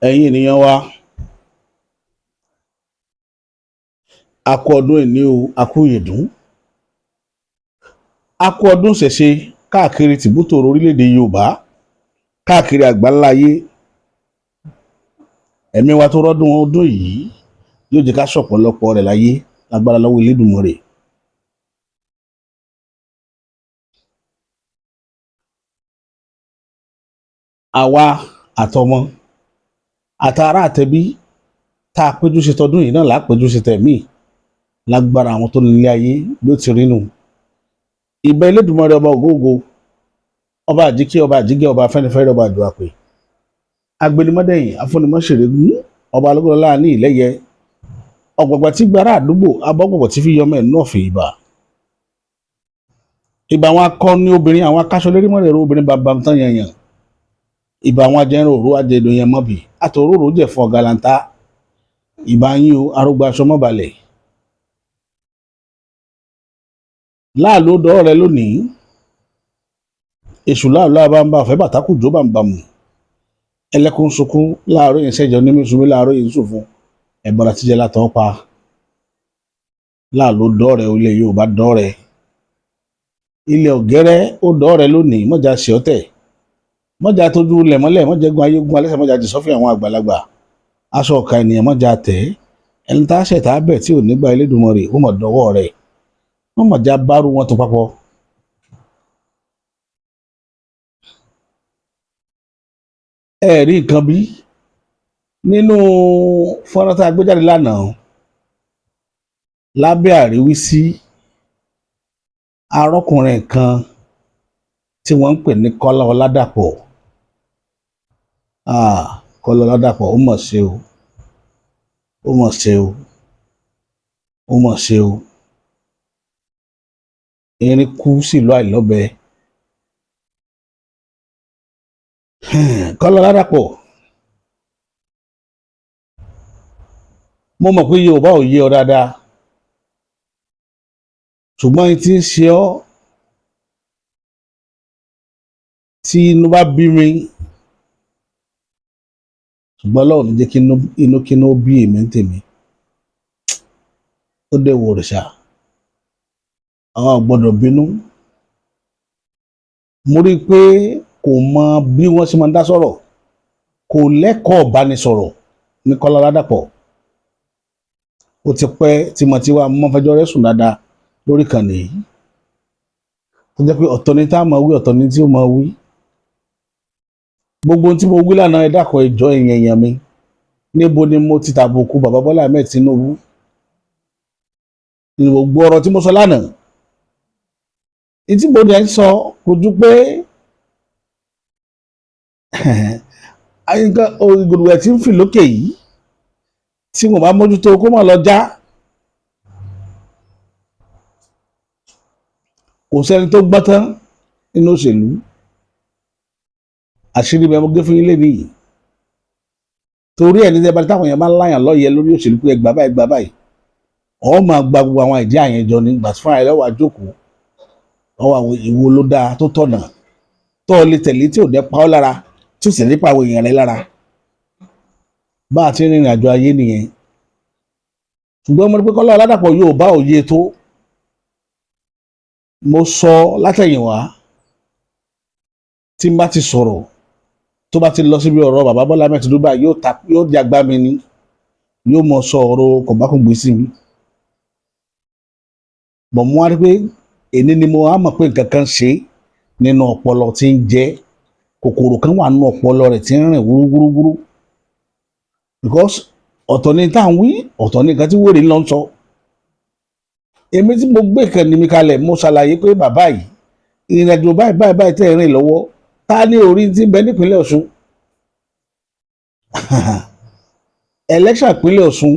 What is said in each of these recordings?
Ẹ̀yin ènìyàn wa, a kú ọdún òní o, a kú ìyèdún, a kú ọdún ìṣẹ̀ṣe káàkiri tìbútòrò orílẹ̀-èdè Yorùbá, káàkiri àgbáńlá ayé. Ẹ̀mí wa tó rọ́dún ọdún yìí yóò jẹ́ ká ṣọ̀pọ̀lọpọ̀ rẹ̀ láyé lágbára lọ́wọ́ Elédùmarè. Àwa àtọmọ àtàrà àtẹbí tá a péjú ṣe tọdún yìí náà là á péjú ṣe tẹ̀mí lágbára àwọn tó nílé ayé bí ó ti rí nù. Ìbà Elédùmarè ọba ògóògo, ọba àjíkí, ọba àjígẹ́, ọba afẹ́nifẹ́re, ọba àjòàpè, agbẹnimọ́dẹ̀yìn, afúnimọ́ṣèrégún, ọba alógúnlọ́lá ní ìlẹ́yẹ, ọ̀gbàgbà tí gbára àdúgbò, abọ́gbọ̀gbọ̀ tí fi yọmọ ẹ̀ náà fi ìbà. Ìbà àwọn akọni obìnrin, àwọn akáṣọ lérí mọ́rẹ̀ẹ́rọ obìnrin bàbá tán yanyan. Ìbà àwọn ajẹran òru ajẹdùn yẹn mọ́bì, àtòróró jẹ̀fọ́ galanta. Ìbà yín o, arógbó aṣọ mọ́balẹ̀. Láàlú dọ́ rẹ lónìí, èṣù láàlú àbámbá ọ̀fẹ́ bàtàkù jó bàǹbàmù. Ẹlẹ́kùn sunkún láàárọ̀ yẹn ṣẹ́jọ ní mẹ́sùnmí láàárọ̀ yìí ń sùn fún ẹ̀bọ̀ra tíjẹ́ látọ̀ pa. Láàlú dọ́ rẹ, ilẹ̀ Yorùbá dọ́ rẹ, ilẹ̀ ọ̀gẹ́rẹ́ ó dọ́ rẹ lónìí. Mọ́jà ṣe ọ́tẹ̀, mọ́jà tójú lẹ̀ mọ́lẹ̀, mọ́jà gun ayé gun alẹ́sẹ̀, mọ́jà jì sọ́fìn àwọn àgbàlagbà. Aṣọ ọ̀ka ènìyàn mọ́jà tẹ̀ ẹni tá a ṣẹ̀ tá a bẹ̀ tí ò ní gba Elédùmarè ó mọ̀ dọ́wọ́ rẹ̀, wọ́n mọ̀já bárú wọn tó papọ̀. Ẹ rí nǹkan bí nínú fọ́nrán tá a gbé jáde lánàá lábẹ́ àríwísí arákùnrin kan tí wọ́n ń pè ní Kọ́lá Ọládàpọ̀. Kọ́lá Ọládàpọ̀, ó mọ̀ ṣe o, ó mọ̀ ṣe o, ó mọ̀ ṣe o. Erin kú sílùú àìlọ́bẹ. Kọ́lá Ọládàpọ̀, mo mọ̀ pé Yorùbá ò yé ọ dáadáa, ṣùgbọ́n ẹni tí ń ṣe ọ́ tí inú bá bí mi, ṣùgbọ́n Ọlọ́run ní jẹ́ kí inú kínú bí èmi ń tèmi. Ó dẹ̀ wò òrìṣà, àwọn ò gbọ́dọ̀ bínú. Mo rí i pé kò mọ bí wọ́n ṣe máa ń dá sọ̀rọ̀, kò lẹ́kọ̀ọ́ ìbánisọ̀rọ̀ ní Kọ́lá Ọládàpọ̀. Ó ti pẹ́ tí mo ti wá mọ́ fẹjọ́ rẹ̀ sùn dáadáa lórí ìkànnì yìí, tó jẹ́ pé ọ̀tọ̀ ni tá a máa wí, ọ̀tọ̀ ni tí ó máa wí. Gbogbo ohun tí mo wí lánàá, ẹ dákun, ẹ jọ̀ọ́, ẹ̀yin èèyàn mi, níbo ni mo ti tàbùkù bàbá Bọ́lá Ahmed Tinubu? Ní gbogbo ọ̀rọ̀ tí mo sọ lánàá, ìtí mo dẹ̀ ń sọ kò ju pé nǹkan ìgbòdùgbẹ̀ tí ń fì lókè yìí, tí mo bá mójútó kó má lọ já. Kò sẹ́ni tó gbọ́n tán nínú òṣèlú. Àṣírí bẹ́ẹ̀ mo gé fún yín lé nìyí. Torí ẹ̀ ní sẹ́ bá táwọn èèyàn máa ń láyàn lọ́yẹ̀ lórí òṣèlú pé ẹgbàá báyìí, ẹgbàá báyìí, ọ̀ máa gba gbogbo àwọn ìdí àyẹn jọ ní gbà fúnra ẹ lọ́wọ́ àjókòó ọwọ́ àwọn ìwo ló dáa tó tọ̀nà tó o lè tẹ̀lé tí ò ní pa ọ́ lára, tí ò sì ní pa àwọn èèyàn rẹ lára. Bá a ti rìnrìn àjò ayé nìyẹn. Ṣùgbọ́n mo rí pé Kọ́lá Ọládàpọ̀ yóò bá òye tó mo sọ látẹ̀yìnwá. Tí n bá ti sọ̀rọ̀, tó bá ti lọ síbi ọ̀rọ̀ bàbá Bọ́lá Ahmed Tinubu, yóò ta, yóò jàgbá mi ni, yóò mọ sọ ọ̀rọ̀ kọ̀bákùngbé sí mi. Bọ̀ mo wá rí pé èní ni mo á mọ̀ pé nǹkan kan ṣe nínú ọpọlọ tí ń jẹ́ kòkòrò kan wà nínú ọpọlọ rẹ̀ tí ń rìn wúrúwúrúwúrú, because ọ̀tọ̀ ni tá à ń wí, ọ̀tọ̀ ni nǹkan tí wèrè ń lọ sọ. Èmi tí mo gbé ìkànnì mi kalẹ̀, mo ṣàlàyé pé bàbá yìí, ìrìnàjò báyìí báyìí báyìí tẹ́ ẹ̀ rìn lọ́wọ́, ta ní orí tí ń bẹ nípínlẹ̀ Ọ̀ṣun, election ìpínlẹ̀ Ọ̀ṣun.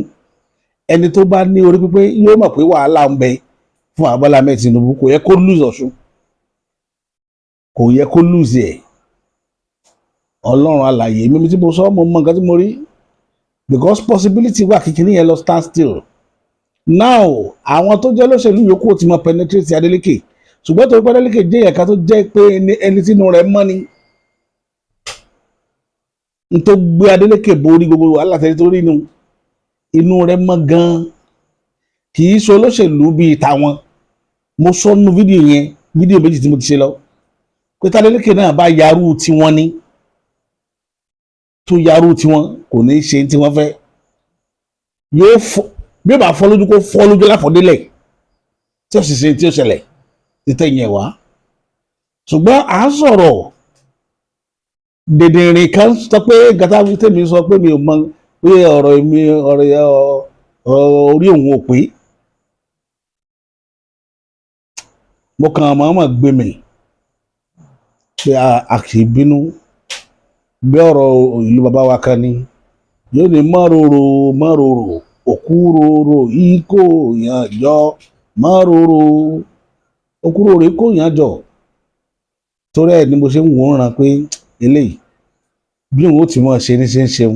Ẹni tó bá ní orí pípé yóò mọ̀ pé wàhálà ń bẹ fún Bọ́lá Ahmed Tinubu. Kò yẹ kó lose Ọ̀ṣun, kò yẹ kó lose ẹ̀. Ọlọ́run alàyè mímí tí mo sọ, mo mọ nǹkan tí mo rí, because possibility wà kíkiní yẹn lọ stand still. Now, àwọn tó jẹ́ lóṣèlú yòókù ti mọ penetrate Adeleke, ṣùgbọ́n torí pé Adeleke jẹ́ ẹ̀ka tó jẹ́ pé ẹni tínú rẹ̀ mọ́ ni. N tó gbé Adeleke borí gbogbo wàhálà tẹ́lẹ̀ tó rí inú inú rẹ̀ mọ́ gan-an. Kì í ṣe olóṣèlú bíi tàwọn. Mo sọ nínú fídíò yẹn, fídíò méjì tí mo ti ṣe lọ, pé tAdeleke náà bá yarú tiwọn ní tó yarú tiwọn, kò ní í ṣe tí wọ́n fẹ́. Yóò fọ́, bí ó bá fọ́ lójú, kó fọ́ lójú láfọ̀délẹ̀, tí ó sì ṣe tí ó ṣẹlẹ̀ títẹ̀yìn ẹ̀ wá. Ṣùgbọ́n à ń sọ̀rọ̀ dèdèrìn kan sọ pé gàtà tèmi sọ pé mi ò mọ pé ọ̀rọ̀ mi, ọ̀rọ̀ orí òun ò pé. Mo kàn mọ̀ọ́mọ̀ gbé mi pé a kì í bínú bí ọ̀rọ̀ ìlú bàbá wa kan ni yóò ní mọ́ròrò mọ́ròrò òkúròrò ikó yàn jọ, mọ́ròrò òkúròrò ikó yàn jọ. Torí ẹ̀ ni mo ṣe ń wò ó ràn pé eléyìí bí òun ó ti mọ̀ ṣe ní ṣe ń ṣeun.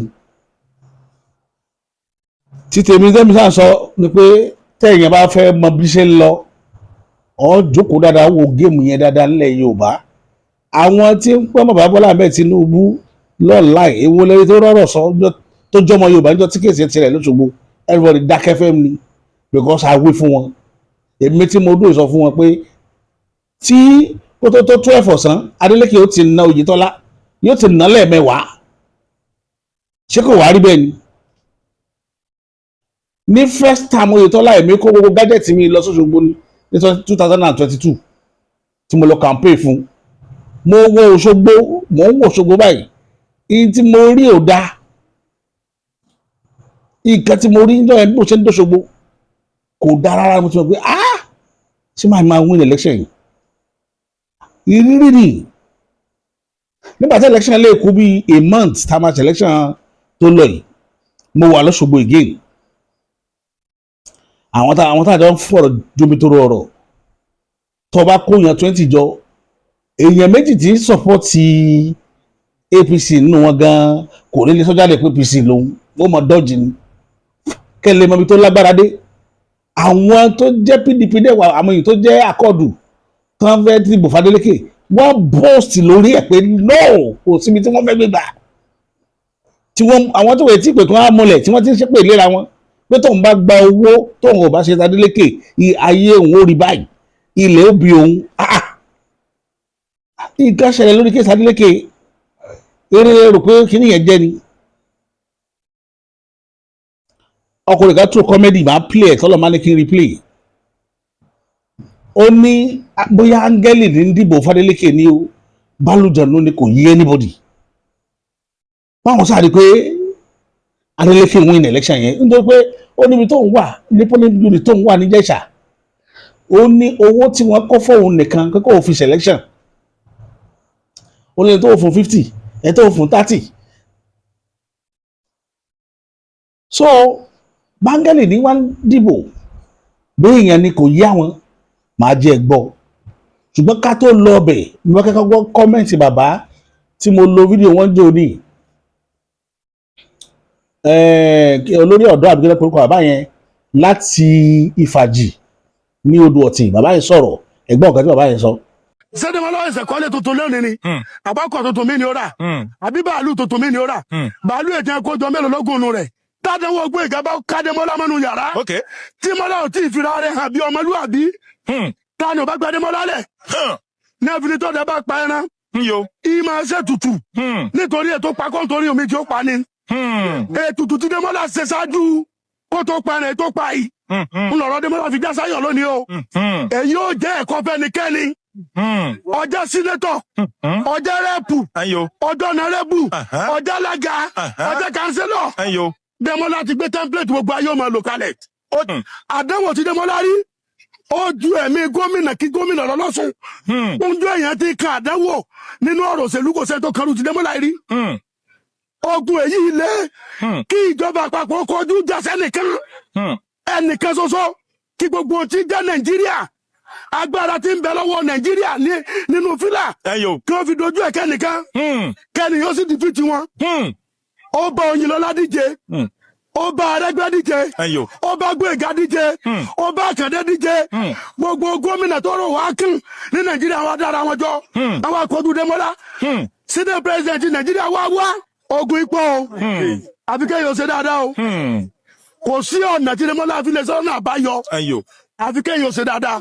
Títẹ̀mí tẹ́mi sáà sọ ni pé tẹ̀yìn bá fẹ́ mọ bí ṣe ń lọ, ọ jókòó dáadáa, wo géèmù yẹn dáadáa nílẹ̀ Yorùbá. Àwọn tí ń pọ́n bàbá Bọ́lá Ahmed Tinubu lọ́ọ̀láì, èwo lẹ́yìn tó rọ̀rọ̀ sọ tó jọmọ Yorùbá níjọ́ tí kèsì tirẹ̀ lóṣogbo? Everybody dákẹ́ fẹ́ mi because a wí fún wọn. Èmi tí mo dúró sọ fún wọn pé tí kó tó 12 ọ̀sán, Adeleke ó ti na Oyètọ́lá, yóò ti nà lẹ́ẹ̀mẹ́wàá. Ṣé kò wá rí bẹ́ẹ̀ ni? Ní first time Oyètọ́lá, èmi kó gbogbo gadget mi lọ sóṣogbo ní 2022 tí mo lọ campaign fún. Mo wo Òṣogbo, mo ń wo Òṣogbo báyìí, ìyí tí mo rí ò dáa. Nǹkan tí mo rí níjọ́ yẹn bí mo ṣe ń dòṣogbo kò dáa rárá. Mo ti mọ̀ pé, ah, ṣé máa win election yìí? Ìrírí ni. Nígbà tí election lè kú bí a month tá a máa ṣe election tó lọ yìí, mo wà lọ́ṣogbo again. Àwọn tá àjọ ń fọ̀rọ̀ jomitoro ọ̀rọ̀, tó bá kó yan 20 jọ, èèyàn méjì tí ń support APC nínú wọn gan kò ní lè sọ́jà lè pé APC lòun ó mọ dọ́jì ni. Kẹ́lẹ́ mọ́bi tó lágbára dé. Àwọn tó jẹ́ PDP dẹ̀ wà, àwọn èèyàn tó jẹ́ Accord tán fẹ́ dìbò f'Adélékè, wọ́n boast lórí ẹ̀ pé no, kò síbi tí wọ́n fẹ́ gbé gbà tí wọ́n. Àwọn tó wẹ̀ tí pè kí wọ́n á múlẹ̀ tí wọ́n ti ń ṣépè léra wọn pé tóun bá gba owó, tóun ò bá ṣe Adélékè, ayé òun ó rí báyìí, ilẹ̀ ó bi òun. Nǹkan ṣẹlẹ̀ lórí case Adélékè. Eré rò pé kíní yẹn jẹ́ ni. Ọkùnrin kan tó comedy máa play ẹ̀ tọ́lọ̀ máa ní kí n replay. Ó ní bóyá áńgẹ́lì ní dìbò f'Adélékè ní o, bálùjọ̀nù ni, kò yí anybody. Báwọn sáré pé Adélékè win election yẹn nítorí pé ó níbi tó ń wà ní polling unit tó ń wà níjẹ̀ṣà, ó ní owó tí wọ́n kọ́ fóun nìkan kókó òfin selection, ó ní tó fún 50, ẹ̀ tó fún 30. So báńgẹ́lì ní wọ́n dìbò bí èèyàn ni kò yí àwọn màá jẹ́ gbọ́. Ṣùgbọ́n ká tó lọ ọbẹ̀ ní wọ́n kẹ́kọ̀ọ́ gbọ́ comment bàbá tí mo lo fídíò wọn jò ní olórí ọ̀dọ́ àbíkẹ́lẹ́ porúkọ bàbá yẹn láti Ìfàjì ní odò ọ̀tìn. Bàbá yẹn sọ̀rọ̀, ẹ̀gbọ́n ọ̀kan tí bàbá yẹn sọ. Sẹ́dẹ̀mọ́ lọ́wọ́ ẹ̀sẹ̀ kọ́lé tuntun lónìí ni, àbákọ̀ tuntun mi ni ó rà, àbí bàálù tuntun mi ni ó rà? Bàálù ètò ẹ̀kọ́jọ mélòó lógún nu rẹ̀ tádéwọ́ gbé ìjọba kádémọ́lá mọ́nu yàrá tí mọ́lá ò tí ì fira rẹ̀ hàn bí ọmọlúwàbí. Tani ò bá gbadémọ́lá lẹ̀ ní ẹ̀fìní tó dẹ́ bá pa ẹran ìmọ̀ ṣe tutù nítorí ètò pakọ́, nítorí omi tí ó pa ni ètùtù tí Démọ́lá ṣe ṣáájú kó tó pa ẹran ètò pa yìí ńlọrọ. Démọ́lá fi já sáyọ̀ lónìí o. Èyí ó jẹ́ ẹ̀kọ́ fẹ́nikẹ́ni, ọjọ́ senator, ọjọ́ rep, ọjọ́ honourable, ọjọ́ alága, ọjọ́ councillor. Démọ́lá ti gbé template gbogbo ayé ọmọ lò kalẹ̀. Àdánwò tí Démọ́lá rí ó ju ẹ̀mí gómìnà kí gómìnà lọ́lọ́sùn oúnjẹ èèyàn ti kan àdánwò nínú ọ̀rọ̀ òṣèlú, kò sẹ́ni tó kan ti Démọ́lá rí. Ogun èyí ilé kí ìjọba àpapọ̀ kọjú jà sẹ́nìkan, ẹnìkan ṣoṣo, kí gbogbo tí jẹ́ Nàìjíríà, agbára tí ń bẹ lọ́wọ́ Nàìjíríà nínú fílà, kí wọ́n fi dojú ẹ̀ kẹ́nìkan, kẹ́ni yóò sì defeat wọn. Ó bá Oyinlọ́lá díje, ó bá Arẹ́gbẹ́ díje, ó bá Gbóyèga díje, ó bá Àkàndé díje. Gbogbo gómìnà tó rò wá kún ní Nàìjíríà wá dára wọn jọ, àwọn akọjú Démọ́lá. Senate president Nàìjíríà wá wá, Ogun ipò o, àfi kéèyàn ṣe dáadáa o. Kò sí ọ̀nà tí Démọ́lá fi lè sọ́nà àbáyọ, àfi kéèyàn ṣe dáadáa.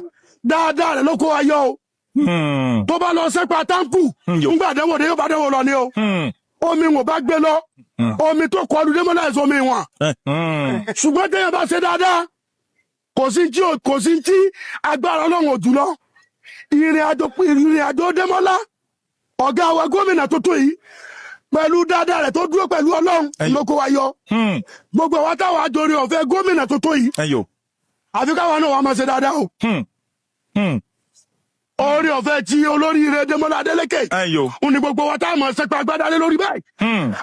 Dáadáa rẹ̀ ló kó wa yọ o. Tó bá lọ sẹ́pà táǹkù ńgbà dánwò dé, yóò bá dánwò lọ ni o. Omi wọn bá gbé lọ, omi tó kọlu Démọ́lá èso omi wọn. Ṣùgbọ́n téèyàn bá ṣe dáadáa, kò sí tí agbára Ọlọ́run ò jùlọ. Ìrìn àjò Démọ́lá, ọ̀gá wa gómìnà tuntun yìí, pẹ̀lú dáadáa rẹ̀ tó dúró pẹ̀lú Ọlọ́run ló kó wa yọ. Gbogbo àwa táwọn àjòrè ọ̀fẹ́ gómìnà tuntun yìí, àfi káwa náà wàá máa ṣe dáadáa o. Orí ọ̀fẹ́ tí olóríire Démọ́lá Adélékè ń ní gbogbo wa táwọn máa ṣẹpẹ́ agbádá lé lórí báyìí.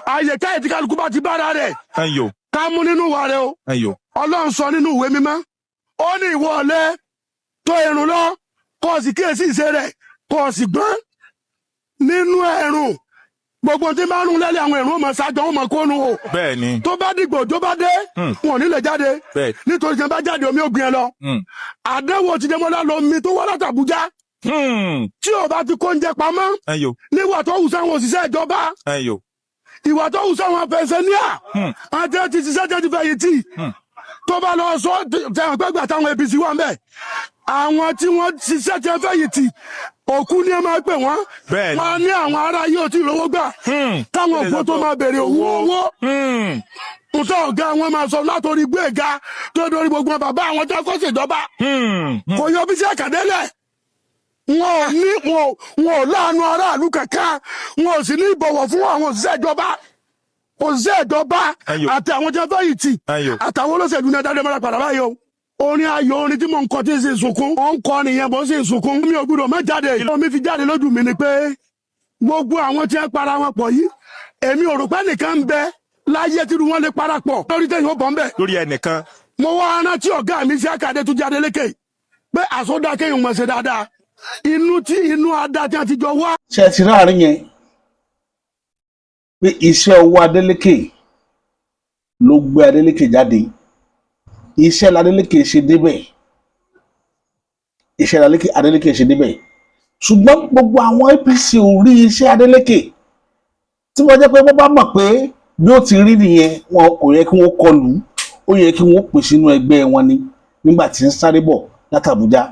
Àyè káyè tí kálukú bá ti bára rẹ̀, ká mú nínú wa rẹ o. Ọlọ́run sọ nínú ìwé mímọ́, ó ní ìwọ ọ̀lẹ tó ẹ̀rùn lọ, kó o sì kíyèsí ìṣe rẹ̀, kó o sì gbọ́n nínú ẹ̀rùn. Gbogbo tí bá ń rún lẹ́lẹ̀, àwọn ẹ̀rùn ó máa ṣájọ, ó máa kónu o. Bẹ́ẹ̀ ni. Tó bá dìgbò tó bá dé, wọn ò ní lè jáde, nítorí tí wọn bá jáde, omi ò gbìn ẹ lọ. Àdéhùn ti Démọ́lá lọ mi tó wá láti Àbújá, tí ò bá ti kó oúnjẹ pamọ́, níwà tó hù sáwọn òṣìṣẹ́ ìjọba, ìwà tó hù sáwọn pensioner àti ẹ ti ṣiṣẹ́ tẹ́ ti fẹ̀yìntì, tó bá lọ sọ tẹ̀wọ̀n pẹ́gbà táwọn APC wà ń bẹ̀, àwọn tí wọ́n ṣiṣẹ́ tẹ́ fẹ̀yìntì, òkú ni ẹ máa pè wọ́n. Wọ́n ní àwọn ará yóò tí lówó gbà, táwọn òkú tó máa béèrè owó owó. Ntọ́ ọ̀gá wọn máa sọ látòrí Gbéga tó dórí gbogbo wọn, bàbá àwọn tó kọ́ ṣèjọba, kò yọ bí sí àkàdélẹ̀. Wọn ò ní wọn ò láàánú aráàlú kankan, wọn ò sì ní ìbọ̀wọ̀ fún àwọn òṣìṣẹ́ ìjọba, òṣìṣẹ́ ìjọba àti àwọn tí wọ́n fẹ̀yìntì àtàwọn olóṣèlú ní adájọ́ mọ́ra padà báyìí o. Orin ayọ̀, orin tí mò ń kọ tí ń sì sunkún, mò ń kọ nìyẹn, bó sì ń sunkún, mi ò gbúdọ̀ má jáde. Omi fi jáde lójú mi ni pé gbogbo àwọn tí wọ́n para wọn pọ̀ yìí, èmi ò rò pé nìkan ń bẹ láyé tí wọ́n lè parapọ̀ lórí tẹ̀yìn ó bọ̀ ń bẹ̀. Lórí ẹnìkan. Mo wá rántí ọ̀gá mi sí àkàdé tó jáde lékè pé àsọdá kéèyàn mọ̀ ṣe dáadáa, inú tí inú adá tí wọ́n ti jọ wá. Ṣe ti ráàrin yẹn pé iṣẹ́ ọwọ́ Adeleke ló gbé Adeleke jáde? Iṣẹ́ l'Adeleke ṣe débẹ̀, iṣẹ́ l'Adeleke Adeleke ṣe débẹ̀. Ṣùgbọ́n gbogbo àwọn APC ò rí iṣẹ́ Adeleke, tí wọ́n jẹ́ pé wọ́n bá mọ̀ pé bí ó ti rí nìyẹn, wọn kò yẹ kí wọ́n kọlù ó, yẹ kí wọ́n pè sínú ẹgbẹ́ wọn ni nígbà tí ń sáré bọ̀ láti Àbújá.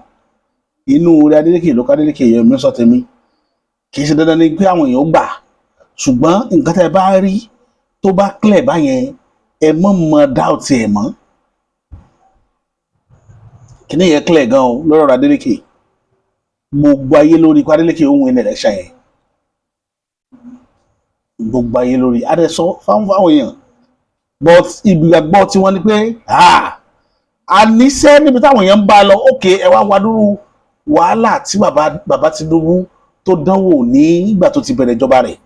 Inú orí Adeleke ló ká Adeleke yẹ mí sọ tèmi. Kì í ṣe dandan ni pé àwọn èèyàn gbà, ṣùgbọ́n nǹkan tẹ́ ẹ bá rí tó bá clear báyẹn, ẹ mọ̀ mọ̀ doubt ẹ̀ mọ́. Kíní yẹn clear gan o lọ́rọ̀ Adeleke. Gbogbo ayé lórí pé Adeleke ó win election yẹn, gbogbo ayé lórí adẹ́sọ fáwọn fáwọn èèyàn, but ìgbàgbọ́ tí wọ́n ní pé àníṣe níbi táwọn èèyàn ń bá a lọ. Ókè, ẹ wá wá dúró wàhálà tí bàbá Tinubu tó dánwò nígbà tó ti bẹ̀rẹ̀ ìjọba rẹ̀.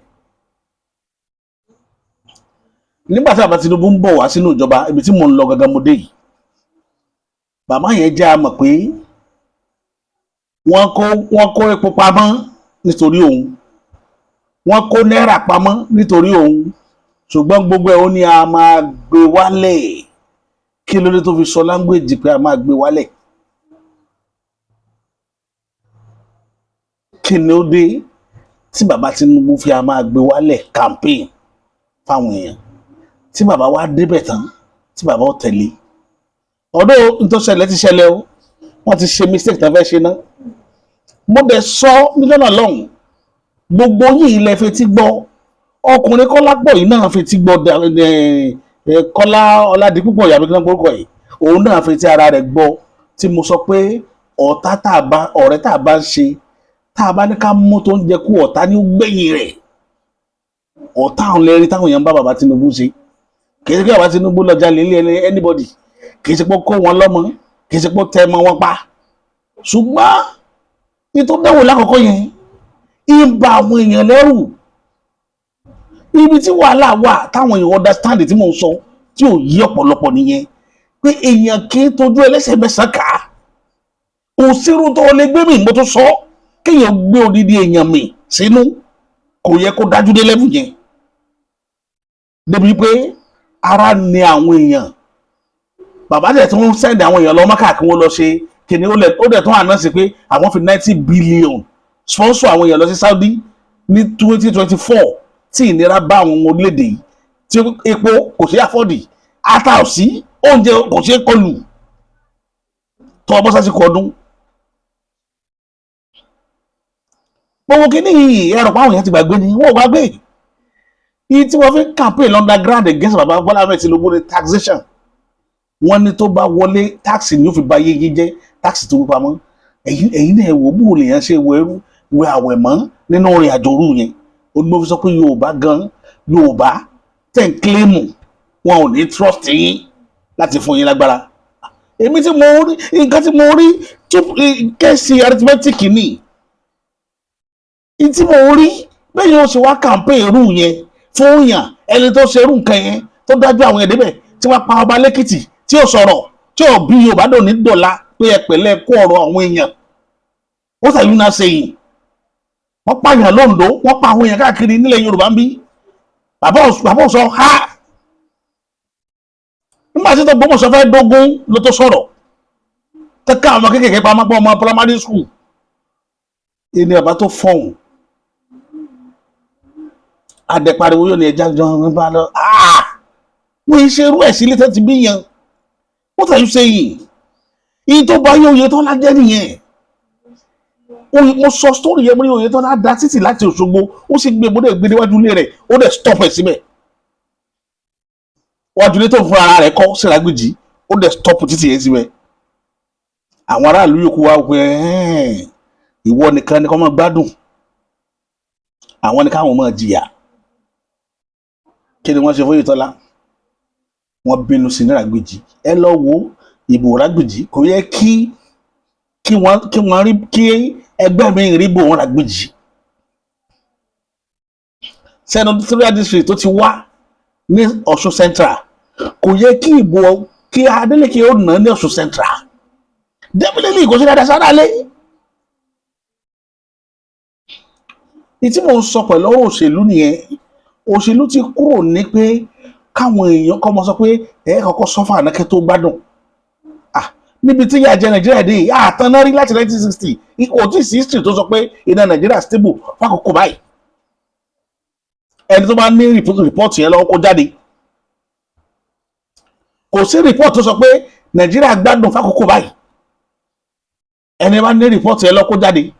Nígbà tí bàbá Tinubu ń bọ̀ wá sínú ìjọba, ibi tí mò ń lọ gangan mo dé yìí, bàbá yẹn jẹ́ a mọ̀ pé wọ́n kó epo pamọ́ nítorí òun, wọ́n kó náírà pamọ́ nítorí òun, ṣùgbọ́n gbogbo ẹ̀, ó ní a máa gbé wálẹ̀. Kí ló dé tó fi sọ language pé a máa gbé wálẹ̀? Kí ni ó dé tí bàbá Tinubu fi a máa gbé wálẹ̀ campaign fáwọn èèyàn, tí bàbá wa débẹ̀ tán, tí bàbá ó tẹ̀lé? Ọ̀dọ́ n tó ṣẹlẹ̀ ti ṣẹlẹ̀ o. Wọ́n ti ṣe mistake tán fẹ́ ṣe ná. Mo dẹ̀ sọ níjọ́ náà lọ́hùn, gbogbo yìí lẹ fetí gbọ́. Ọkùnrin Kọ́lápọ̀ yìí náà fetí gbọ́. Kọ́lá Ọládipúpọ̀ yàrá kí wọ́n gbórúkọ yìí, òun náà fetí ara rẹ̀ gbọ́ tí mo sọ pé ọ̀tá tá a bá, ọ̀rẹ́ tá a bá ń ṣe, tá a bá ní ká mú tó ń jẹ kú, ọ̀tá ní gbẹ̀yìn rẹ̀. Ọ̀tá àwọn lẹ́rìí táwọn èèyàn ń bá bàbá Tinubu ṣe. Kì í ṣe pé bàbá Tinubu lọ jalè ilé ẹni anybody, kì í ṣe pé ó kó wọn lọ́mọ, kì í ṣe pé ó tẹ ọmọ wọn pa, ṣùgbọ́n ní tó dánwò lákọ̀ọ́kọ́ yẹn ń ba àwọn èèyàn lẹ́rù. Ibi tí wàhálà wà táwọn èèyàn understand tí mò ń sọ tí ò yí ọ̀pọ̀lọpọ̀ nìyẹn, pé èèyàn kì í tójú ẹlẹ́sẹ̀ mẹ́sàn-án kà á. Kò sírú tó lè gbé mi, mo tó sọ, kéèyàn gbé odidi èèyàn mi sínú, kò yẹ kó dájú dé level yẹn, débi pé ara ni àwọn èèyàn. Bàbá dẹ̀ tó ń send àwọn èèyàn lọ Mọ́kà kí wọ́n lọ ṣe kìnìún, ó dẹ̀ tó announce pé àwọn fi 90 billion sponsor àwọn èèyàn lọ sí Saudi ní 2024. Tí ìnira bá àwọn ọmọ orílẹ̀-èdè yìí, tí epo kò ṣeé afford, ata ò sí, oúnjẹ kò ṣeé kọlù, tó ọbọ̀ sásìkò ọdún, gbogbo kínní yìí, ẹrù pa àwọn èèyàn ti gbàgbé ni, wọn ò gbàgbé. Iye tí wọ́n fi ń campaign underground against Baba Bọ́lá Ahmed Tinubu ní taxation. Wọ́n ní tó bá wọlé, tax ni ó fi ba yé yín jẹ́, tax tó wí pamọ́. Ẹ̀yin náà wò bó lèèyàn ṣe wọ ẹrú wẹ àwẹ̀ mọ́ nínú ìrìn àjò òru yẹn. Ó ní mo fi sọ pé Yorùbá gan, Yorùbá tẹ̀ ń claim, wọn ò ní trust yín láti fún yín lágbára. Èmi tí mo rí nǹkan tí mo rí case arithmetic ni tí mo rí bẹ́ẹ̀ yóò ṣe wá campaign irú yẹn fún yàn, ẹni tó ṣe irú nǹkan yẹn, tó dájú àwọn ẹ̀dẹ́bẹ̀ tí wọ́n pa ọba lẹ́kìtì, tí ò sọ̀rọ̀, tí ò bí Yorùbá dò ní dọ̀la pé ẹ pẹ̀lẹ́ kó ọ̀rọ̀ àwọn èèyàn. What are you now saying? Wọ́n pààyàn lóńdó, wọ́n pa àwọn èèyàn káàkiri nílẹ̀ Yorùbá ń bí. Bàbá ò sọ ha. Nígbà tí tó Ògbómọ̀ṣọ́ fẹ́ dógún ló tó sọ̀rọ̀, tẹ́ka àwọn kéékèèké pamọ́ pọ́ ọmọ primary school ìní bàbá tó fọ̀hún adẹ̀pariwo yóò ní ẹja jọ ń bá lọ. Wọ́n ṣe irú ẹ̀ sílé tẹ́ ti bí yan. What are you saying? Ìyí tó bá yóò Oyètọ́lá jẹ́ nìyẹn. Mo sọ story yẹn, mo ní Oyètọ́lá da títì láti Òṣogbo, ó sì gbé, mo dẹ̀ gbé níwájú ilé rẹ̀, ó dẹ̀ stop ẹ̀ síbẹ̀, wájú ilé tó ń fún ara rẹ̀ kọ́ síragbèjì, ó dẹ̀ stop títì yẹn síbẹ̀. Àwọn aráàlú yòókù wá pé ìwọ nìkan ni kò máa gbádùn, àwọn ni káwọn máa jìyà. Kí ni wọ́n ṣe fún Oyètọ́lá? Wọ́n bínú sí ní Ràgbìjì. Ẹ lọ wo ìbò Ràgbìjì, kò yẹ kí wọ́n rí kí ẹgbẹ́ mi rí bò wọ́n Ràgbìjì. Senatorial district tó ti wá ní Ọ̀ṣun Central, kò yẹ kí ìbò kí Adeleke ó nà ní Ọ̀ṣun Central. Definitely kò sí dáadáa sára lé. Ìtí mò ń sọ pẹ̀lú ọ̀rọ̀ òṣèlú nìyẹn. Òṣèlú ti kúrò ní pé káwọn èèyàn kọ́ mọ sọ pé ẹ kọ́kọ́ suffer ànákẹ́ tó gbádùn. Ah, níbi tí ìyà jẹ Nàìjíríà dé yìí, àtàná rí láti 1960, kò tí ì sí history tó sọ pé iná Nàìjíríà stable fákòókò báyìí. Ẹni tó bá ní report yẹn lọ́wọ́, kó jáde. Kò sí report tó sọ pé Nàìjíríà gbádùn fákòókò báyìí. Ẹni bá ní report yẹn lọ́wọ́, kó jáde.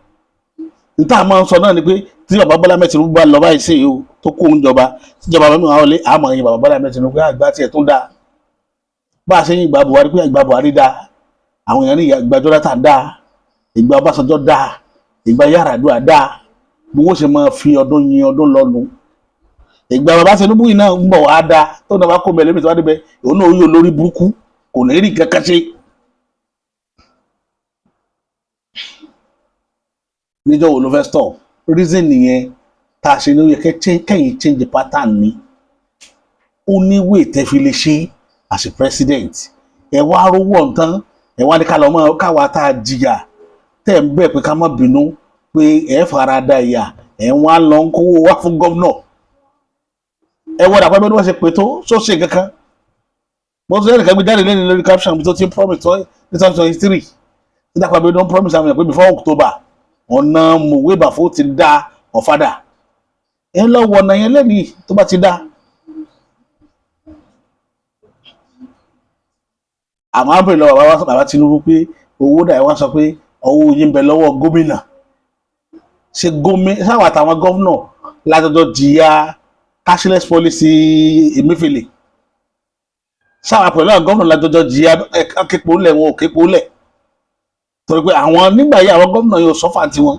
Níta máa ń sọ náà ni pé tí bàbá Bọ́lá Ahmed Tinubu bá lọ báyìí sí o, tó kó ń jọba, tíjọba mímu àwọn olè àmọ́ yín bàbá Bọ́lá Ahmed Tinubu pé àgbà tiẹ̀ tún dáa, bá a ṣe yín ìgbà Buhari pé ìgbà Buhari dáa, àwọn èèyàn ní ìgbà Jonathan dáa, ìgbà Ọbásanjọ́ dáa, ìgbà Yar'Adua dáa, bí wọ́n ṣe máa fi ọdún yin ọdún lọ́nu. Ìgbà bàbá Tinubu yìí náà ń bọ̀ wá dáa, tó náà bá kó mẹ́lẹ́mì tó wá débẹ̀, òun náà yóò lórí burúkú, kò ní rí kankan ṣe. Níjọ́ wo ló fẹ́ stop? Reason nìyẹn tá a ṣe ní ó yẹ kẹ́yìn change the pattern ni. Ó ní way tẹ́ fi lè ṣe as a president. Ẹ wá rówó ọ̀ǹtán, ẹ wá ní ká lọ mọ́ káwa tá a jìyà tẹ́ ń bẹ̀ pé ká má bínú pé ẹ fara da ìyà, ẹ wá lọ ń kówó wá fún gómìnà. Ẹ wọ́n dàpọ̀ bí wọ́n ṣe pé tó sóṣè kankan mo tún lẹ́nu kan gbé jáde lẹ́nu lórí caption tó ti ń promise tó ní 2023, tí Dàpọ̀ Abíọ́dún promise àwọn èèyàn pé before October, ọ̀nà mòwe bàfó ti dá ọ̀fadà. Ẹ lọ wọ ọ̀nà yẹn lẹ́nìí tó bá ti dá. Àwọn á bèrè lọ́wọ́ bàbá Tinubu pé owó dà. Ẹ wá sọ pé owó yín ń bẹ lọ́wọ́ gómìnà. Ṣe gómìnà sáwọn àtàwọn gómìnà látọjọ́ jìyà cashless policy Emefiele, sáwọn pẹ̀lú àwọn gómìnà látọjọ́ jìyà képo lẹ̀, wọn ò képo lẹ̀, torí pé àwọn nígbà yìí àwọn gómìnà yóò suffer tiwọn,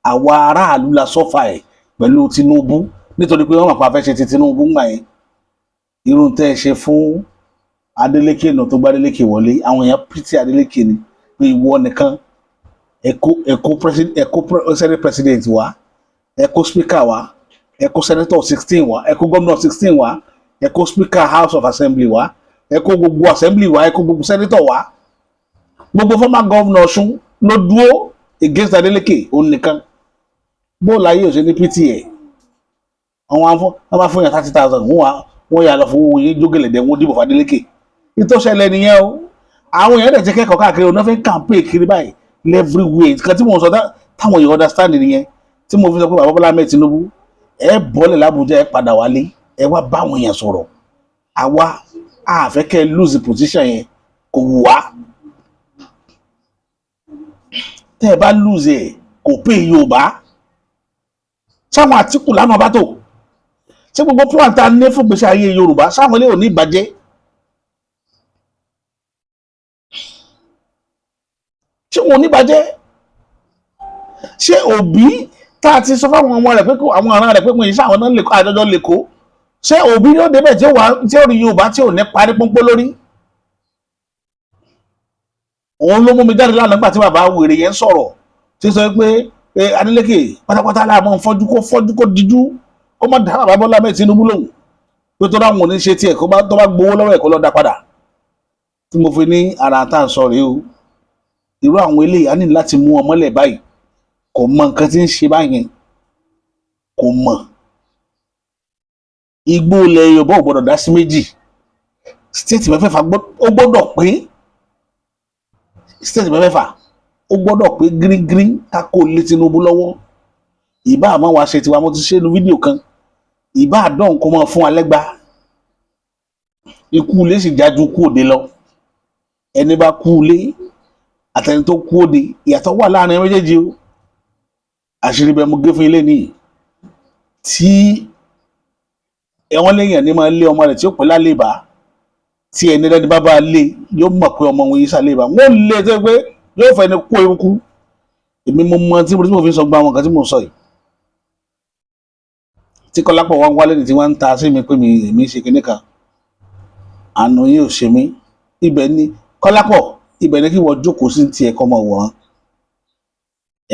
àwa aráàlú la suffer ẹ̀ pẹ̀lú Tinubu, nítorí pé wọ́n mọ̀ pé a fẹ́ ṣe ti Tinubu ńgbà yẹn. Irun tẹ́ ẹ ṣe fún Adeleke nà tó gbá Adeleke wọlé, àwọn èèyàn pity Adeleke ni pé ìwọ nìkan, ẹ̀kọ́ ẹ̀kọ́ president, ẹ̀kọ́ senate president wa, ẹ̀kọ́ speaker wa, ẹ̀kọ́ senator 16 wa, ẹ̀kọ́ governor 16 wa, ẹ̀kọ́ speaker house of assembly wa, ẹ̀kọ́ gbogbo assembly wa, ẹ̀kọ́ gbogbo senator wa, gbogbo former governor Ọ̀ṣun ló dúró against Adeleke, òun nìkan. Bóòlù ayé òṣèlú pta àwọn afọ wọn bá fún yàn 30,000, wọn wà wọn yà lọ fún owó yín jógèlèdè, wọn dìbò fún Adeleke. Ìtọ́sẹ̀lẹ̀ nìyẹn o. Àwọn èèyàn dẹ̀ ti kẹ́kọ̀ọ́ káàkiri, ọ̀nà fẹ́ campaign kiri báyìí everywhere. Nǹkan tí mo sọ táwọn èèyàn understand nìyẹn, tí mo fi sọ pé bàbá Bọ́lá Ahmed Tinubu, Ẹ bọ́lẹ̀ l'Ábújá, ẹ padà wálé, ẹ wá báwọn èèyàn sọ̀rọ̀. Àwa a fẹ́ kẹ́ ẹ lose position yẹn, kò wù wá. Tẹ́ ẹ bá lose ẹ̀, kò pé Yorùbá sáwọn Àtìkù lánàá bá tó ṣé gbogbo plan tá a ní fún gbèsè ayé Yorùbá sáwọn ilé ò ní ìbàjẹ́. Ṣé wọn ò ní bàjẹ́? Ṣé Òbí tá a ti sọ fáwọn ọmọ rẹ̀ pé kó àwọn ará rẹ̀ pé kò yìí sáwọn náà lè kó àjọjọ lè kó, ṣé Òbí yóò débẹ̀ tí ó wà tí ó rí Yorùbá tí ò ní parí pọ́npọ́ lórí? Òun ló mú mi jáde lánàá nígbà tí bàbá wèrè yẹn sọ̀rọ̀, tí sọ pé Adeleke pátápátá láàmú fọ́jú, kó fọ́jú, kó dijú, kó má dá bàbá Bọ́lá mẹ́ẹ̀ Tinubu lóhùn, pé tó dáhùn ní ṣe tiẹ̀, kó bá tó bá gbowó lọ́wọ́ ẹ̀ kó lọ́ọ́ dá padà. Tí mo fi ní ara tá à ń sọ rèé o, irú àwọn eléyìí á ní láti mú ọmọlẹ̀ báyìí. Kò mọ nǹkan tí ń ṣe báyẹn, kò mọ̀. Igbó ilẹ̀ Yorùbá ò gbọ́dọ̀ dá sí méjì. State mẹ́fẹ̀ẹ̀fà ó gbọ́dọ̀ pé, state mẹ́fẹ̀ẹ̀fà ó gbọ́dọ̀ pé gírígírí ká kó lé Tinubu lọ́wọ́. Ìbá àmọ́ wa ṣe tiwa, mo ti ṣe nu fídíò kan, ìbá àdán kó máa fún wa lẹ́gba. Ikú ilé sì jájú kú òde lọ. Ẹni bá kú ilé àtẹni tó kú òde, ìyàtọ̀ wà láàrin méjèèjì o. Àṣírí bẹ́ẹ̀ mo gé fún ilé nìyí tí ẹ̀wọ̀n lẹ́yìn ní máa lé ọmọ rẹ̀ tí ó pẹ́ lálébà, tí ẹni lẹ́ni bá bá lé yóò mọ̀ pé ọmọ òun yìí sálébà. Wọ́n lé tó pé yóò fẹ́ ni kó eruku. Èmi mo mọ tí mo fi sọ gba àwọn nǹkan tí mo sọ yìí, tí Kọ́lápọ̀ wọn wálé ní tí wọ́n ń ta sí mi pé mi èmi ṣe kinní kan, àánú yìí ò ṣe mí. Ibẹ̀ ni Kọ́lápọ̀, ibẹ̀ ni kí wọ́n jókòó sí tiẹ̀ kọ́ ọmọ wòran.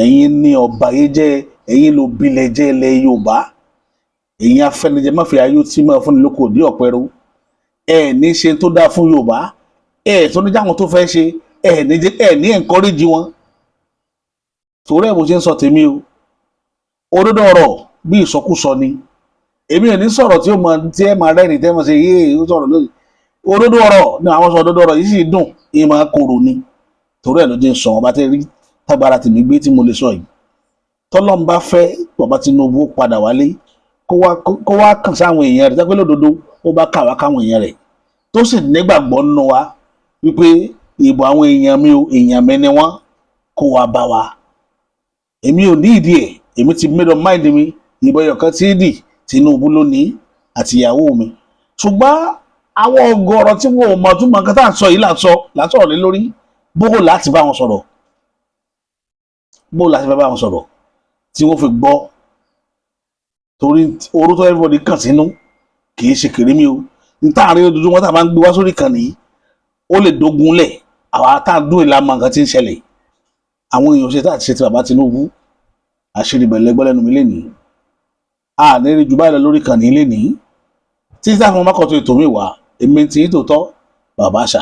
Ẹ̀yin ní ọba yìí jẹ́, ẹ̀yin ló bilẹ̀ jẹ́ ilẹ̀ Yorùbá. Ẹ̀yin afẹnijẹ má fi ayé tí máa fúnni lóko òdí ọ̀pẹ̀rù. Ẹ̀ ní ṣe tó dáa fún Yorùbá, ẹ̀ tó ní jáwọn tó fẹ́ ṣe, ẹ̀ ní jẹ́ ẹ̀ ní encourage wọn. Torí ẹ̀ mo ṣe ń sọ tèmi o, òdodo ọ̀rọ̀ bí ìsọkúsọ ni. Èmi ò ní sọ̀rọ̀ tí ó mọ tí ẹ máa rẹ́rìn tẹ́ mọ̀ ṣe yéé, ó sọ̀rọ̀ lónìí. Òdodo ọ̀rọ̀ ni àwọn sọ, òdodo ọ̀rọ̀ yìí sì dùn, ìmọ̀ kòrò ni. Torí ẹ̀ ló jẹ́ ń sọ ọba tẹ́ rí tágbára tèmi gbé tí mo lè sọ yìí. Tọ́lọ́n bá fẹ́ bàbá Tinubu padà wálé, kó wá kàn sáwọn èèyàn rẹ̀ tẹ́pẹ́ lódodo, ó bá kà wá káwọn èèyàn rẹ̀ tó sì nígbàgbọ́ nínú wa wípé ìbò àwọn èèyàn mi o, èèyàn mi ni wọ́n, kó wá bá wa. Èmi ò ní ìdí ẹ̀, èmi ti made up mind mi. Ìbọn ẹyọ kan tí dì Tinubu lónìí àti ìyàwó mi. Ṣùgbọ́n àwọn ọ̀gọ̀rọ̀ tí wọn ò mọ̀ túmọ̀ nǹkan tá à ń sọ yìí là ń sọ, là ń sọ̀rọ̀ lé lórí. Bó láti bá wọn sọ̀rọ̀, bó láti bá wọn sọ̀rọ̀ tí wọ́n fi gbọ́, torí orú tó everybody kàn sínú kì í ṣe kèrèmí o. Ní táàrin ojoojúmọ́ tá a máa ń gbé wá sórí ìkànnì yìí, ó lè dógun lẹ̀. Àwa tá a dún ìlànà nǹkan tí ń ṣẹlẹ̀, àwọn èèyàn ṣe tá a ti ṣe ti bàbá Tinubu. Àṣírí bẹ̀lẹ̀ gbọ́ lẹ́nu mi lénìí. A ní rí ju báyìí lọ lórí ìkànnì lénìí títí táwọn ọmọkọ̀tún ètò mi wá. Èmi tí tòótọ́ bàbá àṣà.